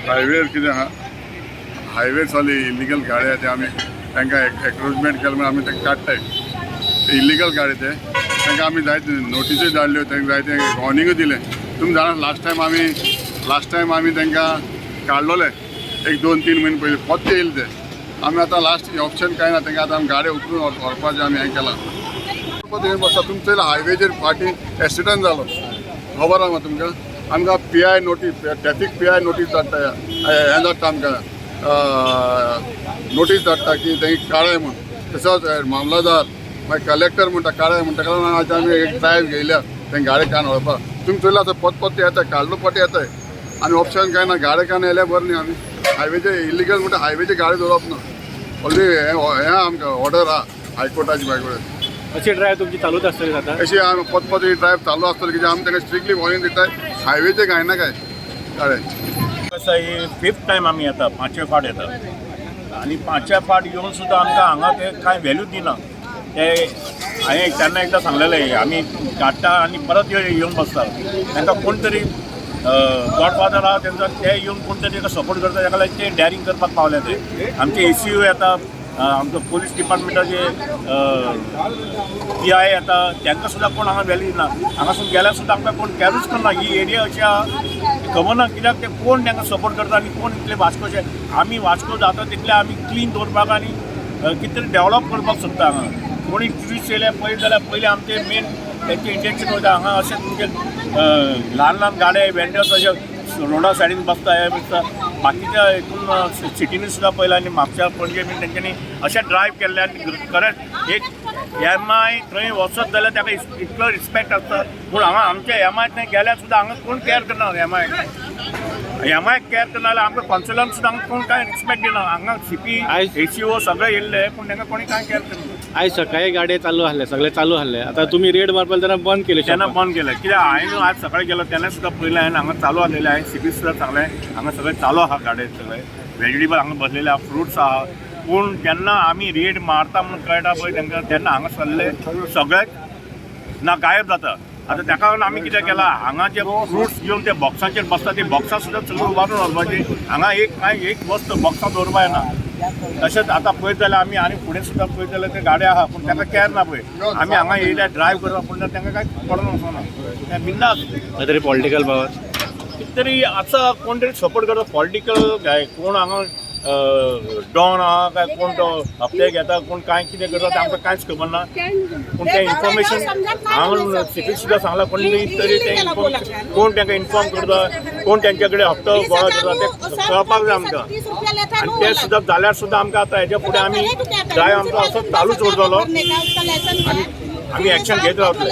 हायवेर कितें आहा, हायवे चालू इलिगल गाडी आहा ते आमी तांकां एन्क्रोचमेंट केलें म्हणून आमी तांकां काडटाय. इलिगल गाडी ते, तांकां आमी जायते नोटिसूय धाडल्यो, तांकां जायते वॉर्निंगूय दिलें. तुमी जाणा, लास्ट टायम आमी तांकां काडलोले एक 2-3 म्हयने पयलीं, परते येयले ते. आमी आतां लास्ट ऑप्शन कांय ना तांकां. आतां आमी गाडी उखलून व्हरपाचें आमी हें केलां. परत बसता. तुमचे हायवेचेर फाटीं एक्सिडंट जालो, खबर आहा तुमकां? आमकां PI notice, traffic PI notice धाडटा, हें धाडटा आमकां, नोटीस धाडटा की तें काडाय म्हूण. तसोच मामलादार, मागीर कलेक्टर म्हणटा काडाय म्हण. ताका लागून आतां आमी एक ड्रायव्ह घेयल्या तें गाडी कान व्हरपाक. तुमी चोयला, आतां पत पत येता, काडलो पट येताय. आनी ऑप्शन कांय ना. गाडी कान येयल्या बरें न्ही. आमी हायवेचे इलिगल म्हणटा, हायवेचे गाडी दवरप ना. ऑलरेडी हें हें आमकां ऑर्डर आहा हायकोर्टाची मागीर. अशी ड्रायव्ह तुमची चालूच आसतली आता? अशी आमी पत पत ही ड्रायव्ह चालू आसतली, कित्याक आमी तांकां स्ट्रिक्टली वॉर्निंग दिताय, हायवेचे घायना काय गाडे. कसं हे फिफ्थ टायम आमी येता, पांचवे फाट येता आनी पांचव्या फाट येवन सुद्दां आमकां हांगा ते कांय व्हॅल्यू दिना ते. हांवें तेन्ना एकदां सांगलेलें, आमी काडटा आनी परत येवन बसता. तांकां कोण तरी गॉडफादर आहा तेंचो, ते येवन कोण तरी ताका सपोर्ट करता. ताका लागून ते डॅरिंग करपाक पावले. ते आमचे एसीयू येता, आमचो पोलीस डिपार्टमेंटाचे पीआय येता, तांकां सुद्दां कोण हांगा व्हॅल्यू दिना. हांगासून गेल्यार सुद्दां आमकां कोण कॅरूच करना. ही एरिया अशी आहा, खबर ना कित्याक ते कोण तांकां सपोर्ट करता आनी कोण इतले वास्कोचे. आमी वास्को जाता तितले आमी क्लीन दवरपाक आनी कितें तरी डेव्हलप करपाक सोदता. हांगा कोणी ट्युरिस्ट येयले पळयत जाल्यार पयलीं आमचे मेन तेंचे इंटेन्शन वयता. हांगा अशें तुमचे ल्हान ल्हान गाडे वेंडर्स अशे रोडा सायडीन बसता, हे बसता. बाकीच्या हितून सिटीनी सुद्दां पळयलां आनी म्हापशा, पणजे बीन तेंच्यांनी अशें ड्रायव्ह केल्ले. आनी खरेंच एक एमआय थंय वचत जाल्यार ताका इतलो रिस्पेक्ट आसता, पूण हांगा आमच्या एमआय थंय गेल्यार सुद्दां हांगा कोण कॅर करना. एमआय एमआय कॅर करना जाल्यार आमकां कॉन्सुलान सुद्दां हांगा कोण कांय रिस्पेक्ट दिना. हांगा सीपी, एसीओ सगळे येयल्ले, पूण तांकां कोणी कांय कॅर करना. आयज सकाळी गाडये चालू आहले, सगळे चालू आहले. आता तुम्ही रेड मारपाक तेन्ना बंद केले? तेन्ना बंद केलें, कित्याक हांवें आज सकाळी गेलो तेन्ना सुद्दां पयलें हांवें, हांगा चालू आसलेलें. हांवें सीपी सुद्दां सांगलें, हांगा सगळें चालू आहा, गाडये सगळे व्हेजिटेबल हांगा बसलेले आहा, फ्रुट्स आहा. पूण जेन्ना आमी रेड मारता म्हणून कळटा पळय तांकां, तेन्ना हांगा सरले सगळे ना गायब जाता. आतां ताका लागून आमी कितें केलां, हांगा जे फ्रुट्स घेवन ते बॉक्सांचेर बसता, ते बॉक्सां सुद्दां सगळीं उबारून व्हरपाची. हांगा एक कांय एक वस्त बॉक्सां दवरपा येना. तशेंच आतां पळयत जाल्यार आमी आनी फुडें सुद्दां पळयत जाल्यार ते गाडे आहा, पूण तांकां कॅर ना पळय. आमी हांगा येयल्या ड्रायव्ह करता, पूण तांकां कांय पडोन वचना, ते बिंदास. तरी पॉलिटिकल पावर? कितें तरी आसा, कोण तरी सपोर्ट करता. पॉलिटिकल काय कोण हांगा डॉन आहा काय कोण तो हप्ते घेता, कोण काय कितें करता तें आमकां कांयच खबर ना. पूण तें इन्फॉर्मेशन हांव सीपीक सुद्दां सांगलां, कोण तरी तें इन्फॉर्मेशन, कोण तांकां इन्फॉर्म करता, कोण तेंचे कडेन हप्तो गोळा करता, तें कळपाक जाय आमकां. आनी तें सुद्दां जाल्यार सुद्दां आमकां आतां हेच्या फुडें आमी ड्रायव्ह आमचो असोच चालूच उरतलो आनी आमी एक्शन घेत रावतले.